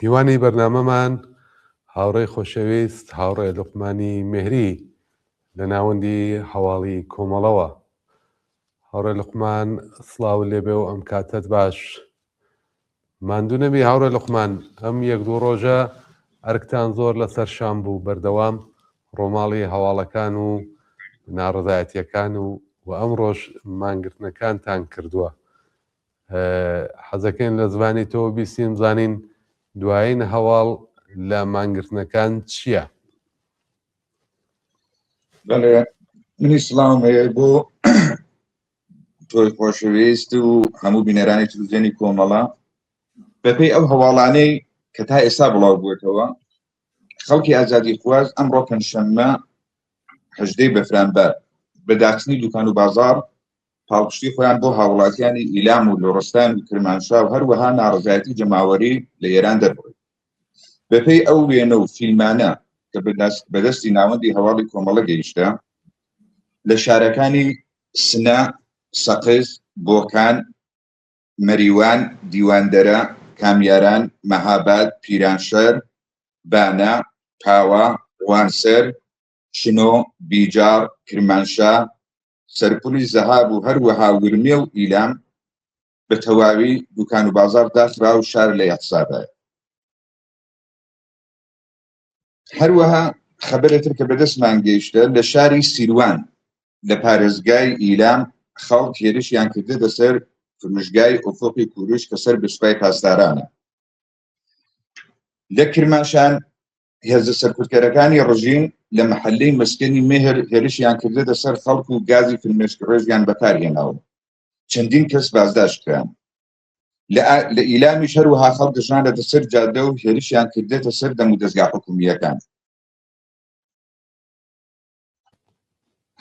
میوانی بەرنامەمان هاوڕێی خۆشەویست هاوڕێ لوقمانی مێهری لە ناوەندی هەواڵی کۆمەڵەوە. هاوڕێ لوقمان سڵاو لێبێ و ئەم کاتەت باش. ماندوو نەبی هاوڕێ لوقمان، ئەم یەک دوو ڕۆژە ئەرکتان زۆر لەسەر شان بوو، بەردەوام ڕۆماڵی هەواڵەکان و ناڕەزایەتیەکان و و ئەمڕۆش مانگرتنەکانتان کردووە. حەزەکەین لە زمانی تۆ بیستین بزانین دوایین هەواڵ لە مانگرتنەکان چییە؟ بەڵێ منی سڵاوم هەیە بۆ تۆی خۆشەویست و هەموو بینەرانی تلویزیۆنی کۆمەڵە بەپێی ئەو هەواڵانەی کە تا ئێستا بڵاو بووەتەوە خەڵکی ئازادی خواز ئەمڕۆ پەنجشەممە هەژدەی بەفرانبار بە داخستنی دوکان و بازاڕ پاڵپشتی خۆیان بۆ هاوڵاتیانی ئیلام و لوڕستان و کرمانشا و هەروەها ناڕەزایەتی جەماوەری لە ئێران دەربڕی. بەپێی ئەو وێنە و فیلمانە کە بەدەستی ناوەندی هەواڵی کۆمەڵە گەیشتە، لە شارەکانی سنە، سەقز، بۆکان، مەریوان، دیواندەرە، کامیاران، مەهاباد، پیرانشار، بانە، پاوە، ڕوانسەر، شنۆ، بیجاڕ، کرمانشا، سەرپولی زەهاب و هەروەها ورمێ و ئیلام بە تەواوی دوکان و بازاڕ داخرا و شار لە یەحسابایە. هەروەها خەبەرێتر کە بەدەستمان گەیشتە لە شاری سیروان لە پارێزگای ئیلام خەڵک هێرشیان کردە سەر فروشگای ئوفقی کوروش کە سەر بە سوپای پاسدارانە. لە کرماشان هێزە سەرکوتکەرەکانی ڕژیم لە مەحەلەی مەسکەنی مێهر هێرشیان کردە سەر خەڵک و گازی فرمێسکڕێژیان بەکارهێناوە چەندین کەس بازداشت کران. لە ئیلامیش هەروەها خەڵک ژانەتە سەر جادە و هێرشیان کردێتە سەر دەم و دەزگا حکومییەکان.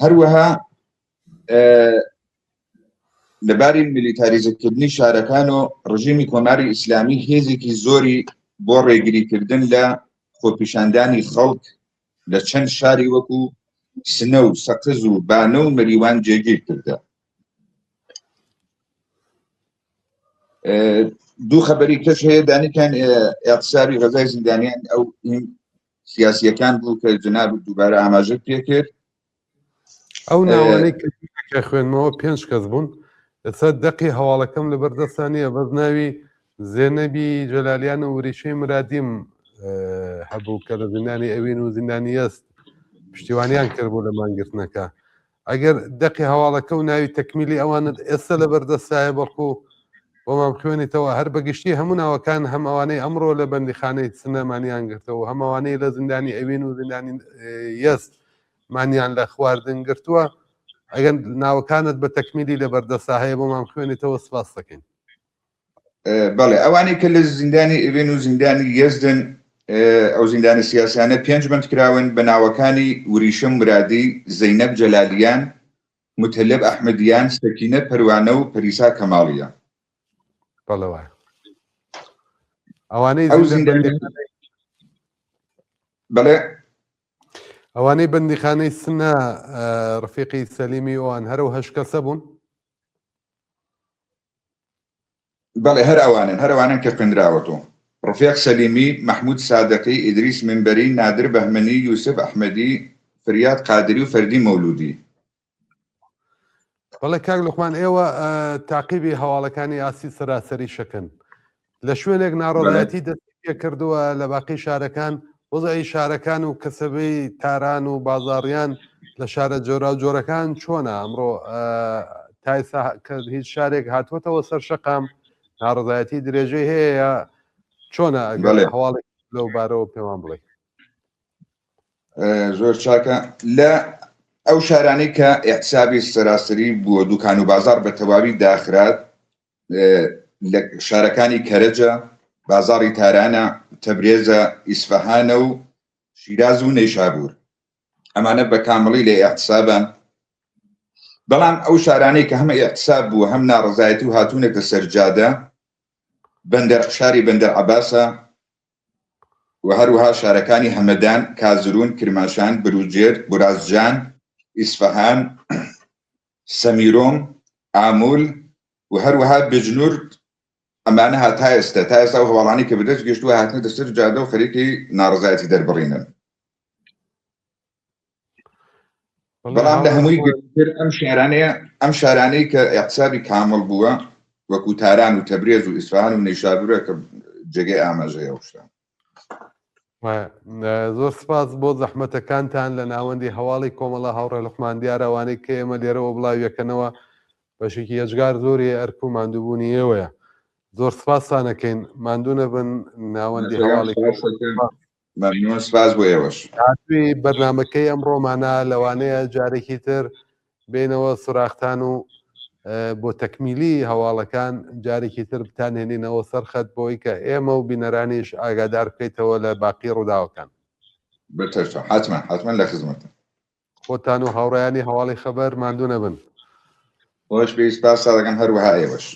هەروەها لەباری میلیتاریزەکردنی شارەکان و ڕژیمی کۆماری ئیسلامی هێزێکی زۆری بۆ ڕێگریکردن لە خۆپیشاندانی خەڵک لە چەند شاری وەکو سنە و سەقز و بانە و مەریوان جێگیر کردە. دوو خەبەری کەش هەیە دانیکان اعتصابی غەزای زیندانیان ئەو سیاسیەکان بوو کە جناب دووبارە ئاماژە پێکرد. ئەو ناوانەی کە خوێنمەوە پێنج کەس بوون ئێستا دەقی هەواڵەکەم لە بەردەستا نییە بەس ناوی زێنەبی جەلالیان و وریشەی مرادیم هەبوو کە لە زیندانی ئەوین و زیندانی یەست پشتیوانیان کردبوو لە مانگرتنەکە ئەگەر دەقی هەواڵەکە و ناوی تەکمیلی ئەوانت ئێستا لە بەردەستایە بەڵکو بۆمان بخوێنیتەوە هەر بەگشتی هەموو ناوەکان هەم ئەوانەی ئەمڕۆ لە بەندیخانەی سنە مانیان گرتەوە هەم ئەوانەی لە زیندانی ئەوین و زیندانی یەست مانیان لە خواردن گرتووە ئەگەر ناوەکانت بە تەکمیلی لە بەردەستا هەیە بۆمان بخوێنیتەوە سپاس دەکەین. بەڵێ ئەوانەی کە لە زیندانی ئێوێن و زیندانی یەزدن ئەو زیندانە سیاسیانە پێنج بەند کراون بە ناوەکانی وریشە مرادی، زەینەب جەلالیان، متەلب ئەحمەدیان، سەکینە پەروانە و پەریسا کەماڵیە. بەڵێ وایە. ئەوانەی ئەو زیندانی بەڵێ ئەوانەی بەندیخانەی سنە ڕفیقی سەلیمی ئەوان هەرو هەشت کەسە بوون؟ بەڵێ هەر ئەوانن هەر ئەوانن کە خوێندراوەتەوە ڕفێق سەلیمی، مەحمود سادقی، ئیدریس منبەری، نادر بەهمەنی، یوسف ئەحمەدی، فریاد قادری و فەردی مەولودی. بەڵێ کاک لوقمان ئێوە تاقیبی هەواڵەکانی ئاستی سەراسەری شەکەن لە شوێنێک ناڕەزایەتی دەستی پێکردووە لە باقی شارەکان وەزعی شارەکان و کەسەبەی تاران و بازاڕیان لە شارە جۆراوجۆرەکان چۆنە ئەمڕۆ تا ئێستا کە هیچ شارێک هاتووەتەوە سەر شەقام ناڕەزایەتی درێژەی هەیە یا چۆنە ئەگەر هەواڵێک لەو بارەوە پێمان بڵێ زۆر چاکە لە ئەو شارانەی کە احتسابی سەراسەری بووە دوکان و بازار بە تەواوی داخرات لە شارەکانی کەرەجە، بازاڕی تارانە، تەبرێزە، ئیسفەهانە و شیراز و نەیشابوور. ئەمانە بە کامڵی لە ئیعتسابان. بەڵام ئەو شارانەی کە هەم ئیعتساب بووە هەم ناڕەزایەتی و هاتوونەتە سەر جادە، بەندەر شاری بەندەر عەباسە و هەروەها شارەکانی هەمەدان، کازرون، کرماشان، بروجێرد، بورازجان، ئیسفەهان، سەمیرۆم، ئامول و هەروەها بجنورد. ئەمانە هەتا ئێستا تا ئێستا ئەو هەواڵانەی کە بەدەست گەشتووە هاتنەتە سەر جادە و خەریکی ناڕەزایەتی دەربڕینن. بەڵام لە هەمووی گرنگتر ئەم شارانەیە ئەم شارانەی کە اعتصابی کامڵ بووە وەکو تاران و تەبرێز و ئیسفهان و نەیشابورە کە جێگەی ئاماژەیە ئەو شتە. زۆر سپاس بۆ زەحمەتەکانتان لە ناوەندی هەواڵی کۆمەڵە هاوڕێ لوقمان دیارە ئەوانەی کە ئێمە لێرەوە بڵاویەکەنەوە بەشێکی ئێجگار زۆری ئەرک و ماندووبوونی ئێوەیە زۆر سپاستان ئەکەین ماندوو نەبن ناوەندی هەواڵی مەمنون سپاس بۆ ئێوەش. هاتووی بەرنامەکەی ئەمڕۆمانە لەوانەیە جارێکی تر بێینەوە سوراختان و بۆ تەکمیلی هەواڵەکان جارێکی تر بتانهێنینەوە سەر خەت بۆی کە ئێمە و بینەرانیش ئاگادار بکەیتەوە لە باقی ڕووداوەکان. بەچەشم حەتمەن حەتمەن لە خزمەتم. خۆتان و هاوڕێیانی هەواڵی خەبەر ماندوو نەبن. خۆش بی سپاستان دەکەم هەروەها ئێوەش.